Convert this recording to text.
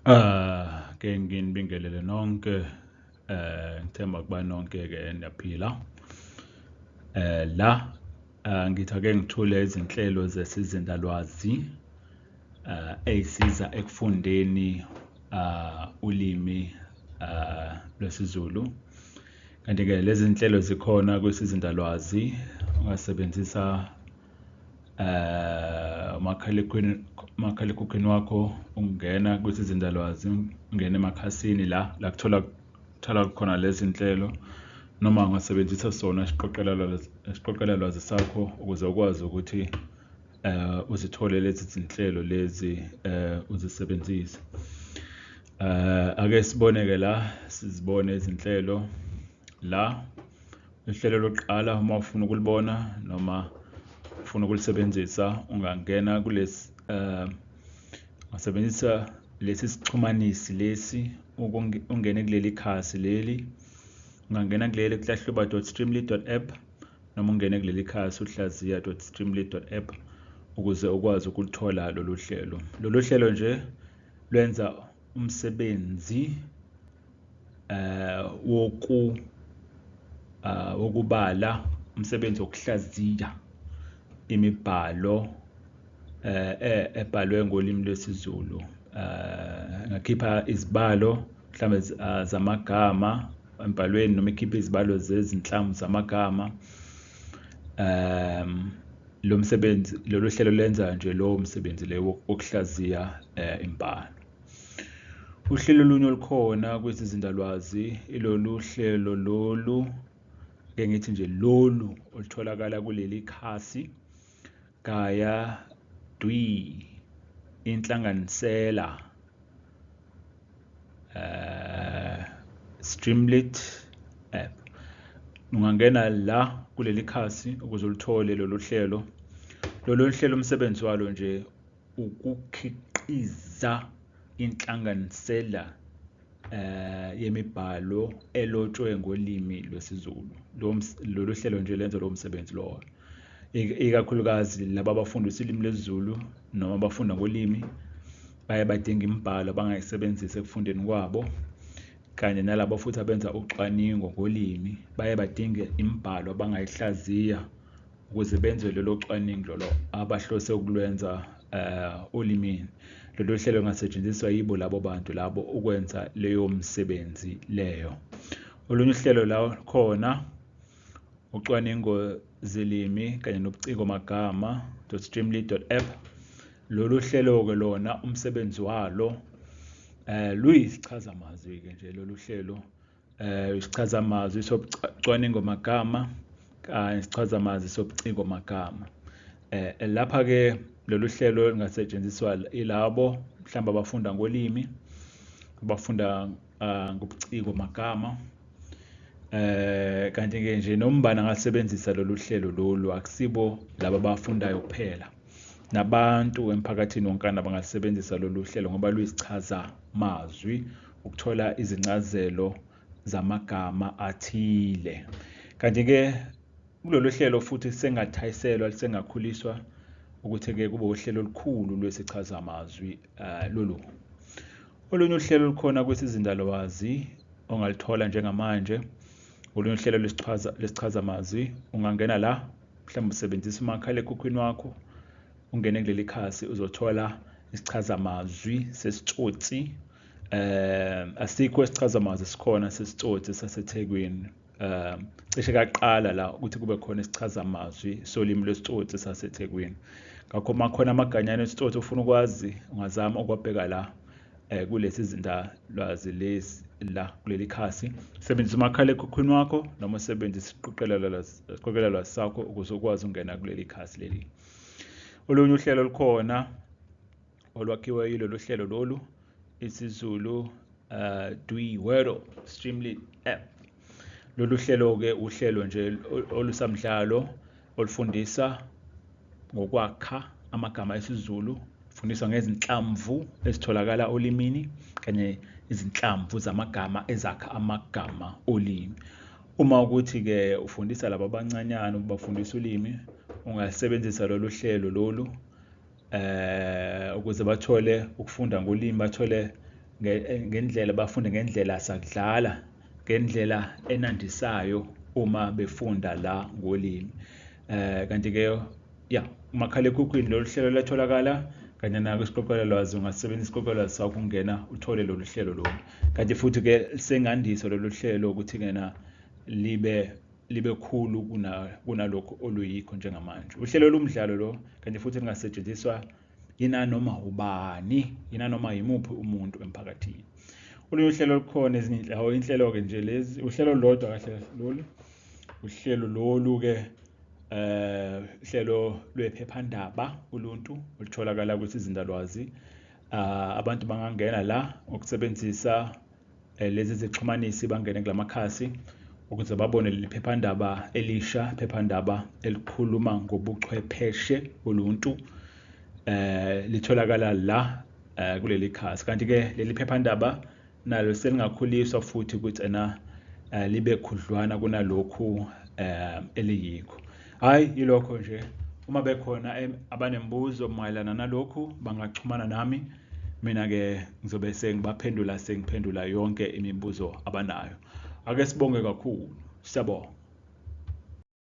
Ke nginibingelele nonke, ngithemba ukuba nonke-ke niyaphila. La ngithi ake ngithule izinhlelo zesizindalwazi ey'siza ekufundeni ulimi lwesiZulu. Kanti-ke lezi zinhlelo zikhona kwisizindalwazi, ungasebenzisa umakhalekhukhwini wakho ukungena kwisizindalwazi, ungene emakhasini la la kuthola khona lezi nhlelo, noma ungasebenzisa sona isiqoqelalwazi sakho ukuze ukwazi ukuthi uzithole lezi zinhlelo lezi uzisebenzise. Ake sibone-ke la, sizibone izinhlelo la. Uhlelo lokuqala uma ufuna ukulibona noma ufuna ukulisebenzisa, ungangena kulesi ungasebenzisa lesi sixhumanisi lesi ungene kuleli khasi leli. Ungangena kuleli kuhlahluba.streamlit.app noma ungene kuleli khasi uhlaziya.streamlit.app ukuze ukwazi ukulithola lolu hlelo. Lolu hlelo nje lwenza umsebenzi wokubala, umsebenzi wokuhlaziya imibhalo ebhalwe ngolimi lwesiZulu. Ngakhipha izibalo mhlawumbe zamagama embhalweni noma ikhiphe izibalo zezinhlamvu zamagama. Lo msebenzi, lolu hlelo lenza nje lowo msebenzi le wokuhlaziya imibhalo. Uhlelo olunye olukhona kwizizindalwazi ilolu hlelo lolu, ke ngithi nje lolu olutholakala kuleli khasi gaya dwi inhlanganisela Streamlit app. Ungangena la kuleli khasi ukuze ulithole lolu hlelo. Lolu hlelo umsebenzi walo nje ukukhiqiza inhlanganisela yemibhalo elotshwe ngolimi lwesiZulu. Lolu hlelo nje lenza lowo msebenzi lowo. Ikakhulukazi laba abafundisa ulimi lwesiZulu noma abafunda ngolimi baye badinga imibhalo abangayisebenzisa ekufundeni kwabo, kanye nalabo futhi abenza ucwaningo ngolimi baye badinge imibhalo abangayihlaziya ukuze benze lolo cwaningo lolo abahlose ukulwenza olimini. Lolu hlelo lungasetshenziswa yibo labo bantu labo ukwenza leyo msebenzi leyo. Olunye uhlelo la khona ucwaningo zilimi kanye nobuciko magama .streamlit.app. Lolu hlelo-ke lona umsebenzi walo luyisichazamazwi-ke nje lolu hlelo, isichazamazwi sobucwaningo magama kanye isichazamazwi sobuciko magama. Lapha-ke lolu hlelo lungasetshenziswa ilabo mhlawumbe abafunda ngolimi, abafunda ngobuciko magama. Kanti-ke nje noma ubani angasebenzisa lolu hlelo lolu, akusibo laba abafundayo kuphela, nabantu emphakathini wonkana bangasebenzisa lolu hlelo ngoba luyisichazamazwi ukuthola izincazelo zamagama athile. Kanti-ke kulolu hlelo futhi sengathayiselwa, lisengakhuliswa ukuthi-ke kube uhlelo olukhulu lwesichazamazwi lolu. Olunye uhlelo olukhona kwisizindalwazi ongalithola njengamanje, olunye uhlelo lwesichazamazwi, ungangena la mhlawumbe usebenzisa umakhalekhukhwini wakho, ungene kuleli khasi uzothola isichazamazwi sesitsotsi. Asikho isichazamazwi esikhona sesitsotsi saseThekwini. Cishe kaqala la ukuthi kube khona isichazamazwi solimi lwesitsotsi saseThekwini. Ngakho uma khona amaganyana esitsotsi ufuna ukwazi, ungazama ukwabheka la kulesi zindalwazi lesi la kuleli khasi. Sebenzisa umakhalekhukhwini wakho noma usebenzise isiqoqelelwazi sakho ukuze ukwazi ukungena kuleli khasi leli. Olunye uhlelo olukhona olwakhiwe yilolu hlelo lolu, isiZulu Dwi Streamlit app. Lolu hlelo-ke uhlelo nje olusamdlalo olufundisa ngokwakha amagama esiZulu, fundiswa ngezinhlamvu ezitholakala olimini kanye izinhlamvu zamagama ezakha amagama olimi. Uma ukuthi-ke ufundisa laba abancanyana ubafundisa ulimi, ungasebenzisa lolu hlelo lolu ukuze bathole ukufunda ngolimi, bathole Ngendlela bafunde ngendlela sakudlala, ngendlela enandisayo uma befunda la ngolimi. Kanti-ke ya, umakhalekhukhwini lolu hlelo luyatholakala kanye nako isiqoqelolwazi, ungasebenzisa isiqoqelolwazi sakho ukungena uthole lolu hlelo lolu. Kanti futhi-ke sengandisa lolu hlelo ukuthi-ke na libe khulu kunalokhu oluyikho njengamanje. Uhlelo lumdlalo lo, kanti futhi lingasetshenziswa yinanoma ubani, yinanoma yimuphi umuntu emphakathini. Olunye uhlelo olukhona, ezinye inhlawo, inhlelo-ke nje lezi, uhlelo olulodwa kahle kahle lolu, uhlelo lolu-ke uhlelo lwephephandaba uluntu olutholakala kwisizindalwazi. Abantu bangangena la ngokusebenzisa lezi zixhumanisi, bangene kulamakhasi ukuze babone leli phephandaba elisha, phephandaba elikhuluma ngobuchwepheshe boluntu, litholakala la kuleli khasi. Kanti-ke leli phephandaba nalo selingakhuliswa futhi ukuthi ena libe khudlwana kunalokhu eliyikho. Hhayi, yilokho nje. Uma bekhona abanemibuzo mayelana nalokhu bangaxhumana nami, mina-ke ngizobe sengibaphendula, sengiphendula yonke imibuzo abanayo. Ake sibonge kakhulu, siyabonga.